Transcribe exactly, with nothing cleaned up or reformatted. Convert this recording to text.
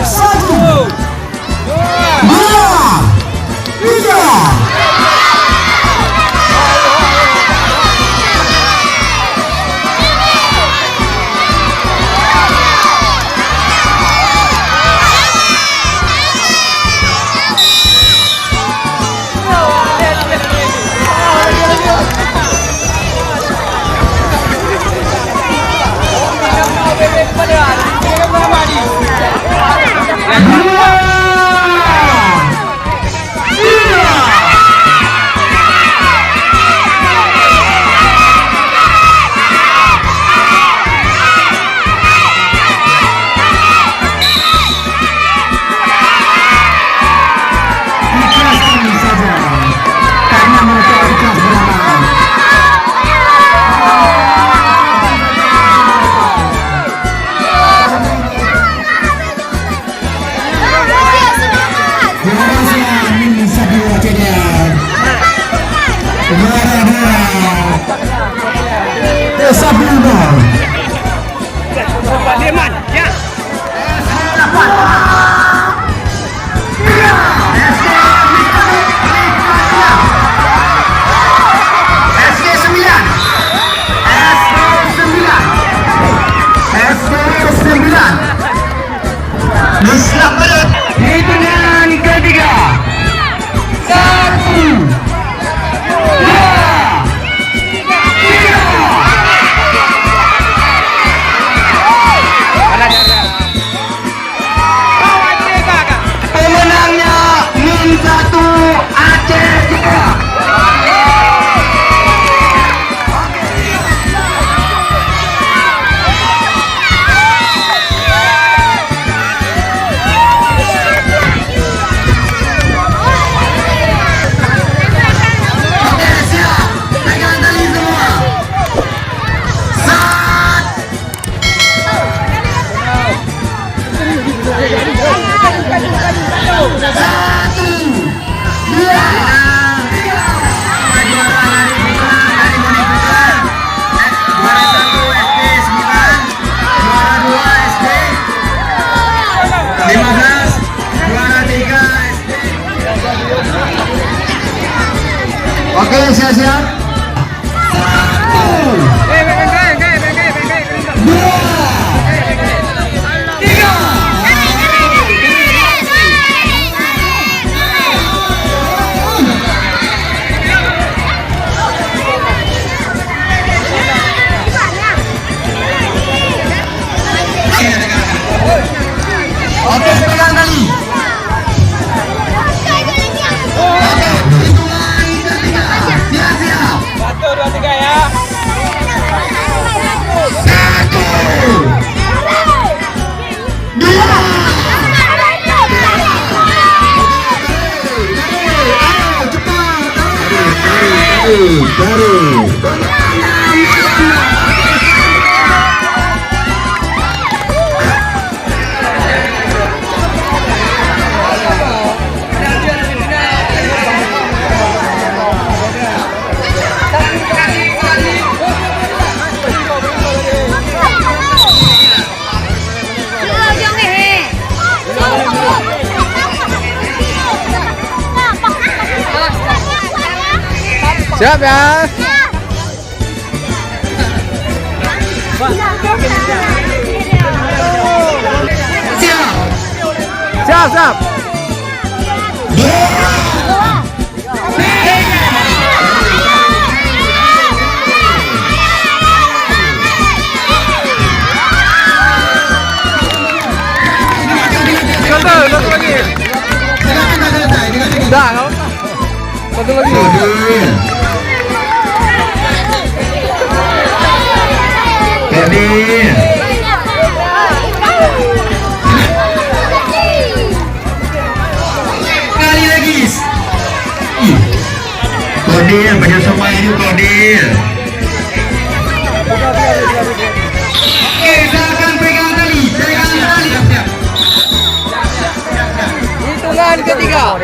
Satu, dua, tiga. Ikhlaskan saja, karena mereka ikhlas beramal. Juara satu, Min Satu Aceh Jaya. Juara dua, Desa Bluebird. Pak Firman, ya. S G sembilan. S G sembilan. S G sembilan. Hitungan ketiga. Satu, dua, tiga. Pemenangnya Min Satu Aceh Jaya. Oke, siap. Pegang tali semua. Sat. Satu, dua, tiga. Juara dari Putra, dari Budi Putra. Juara satu S D sembilan, juara dua S D lima belas, juara tiga S D. Oke, siap-siap. Satu. Dua. Tiga. Oke, pegang tali. Oke, hitungan ketiga. Siap, siap. Satu, dua, tiga, ya. Satu. Dua. Ayo, cepat. Baru. Siap ya. Siap. Siap, siap. Satu, satu lagi. Dah, kau. Satu lagi. Kevin. Sekali lagi. Ih, Dia, baju sampai juga dia. Oke, silakan pegang tali, pegang tali. Hitungan ketiga.